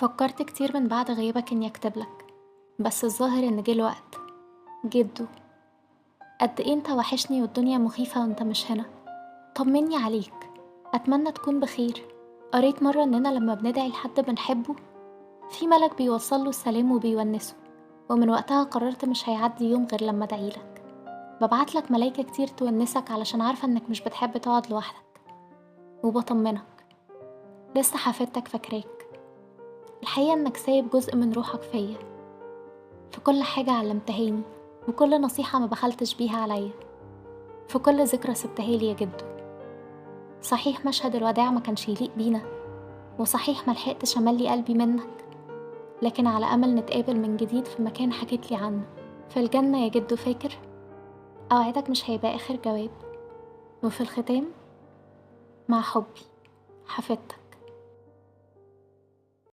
فكرت كتير من بعد غيابك إني أكتبلك، بس الظاهر إن جه الوقت. جدو، قد إيه أنت وحشني والدنيا مخيفة وأنت مش هنا. طمني عليك، أتمنى تكون بخير. قريت مرة إننا لما بندعي لحد بنحبه في ملك بيوصله السلام وبيونسه، ومن وقتها قررت مش هيعدي يوم غير لما أدعيلك. ببعتلك ملايكة كتير تونسك علشان عارفة إنك مش بتحب تقعد لوحدك، وبطمنك لسه حفيدتك فاكراك. الحقيقة إنك سايب جزء من روحك فيا، في كل حاجة علمتهاني، وكل نصيحة ما بخلتش بيها عليا، في كل ذكرى سبتهالي يا جدو. صحيح مشهد الوداع ما كانش يليق بينا، وصحيح ما لحقتش املي قلبي منك، لكن على امل نتقابل من جديد في مكان حكيتلي عنه في الجنة يا جدو. فاكر؟ اوعدك مش هيبقى اخر جواب. وفي الختام، مع حبي، حفيدتك.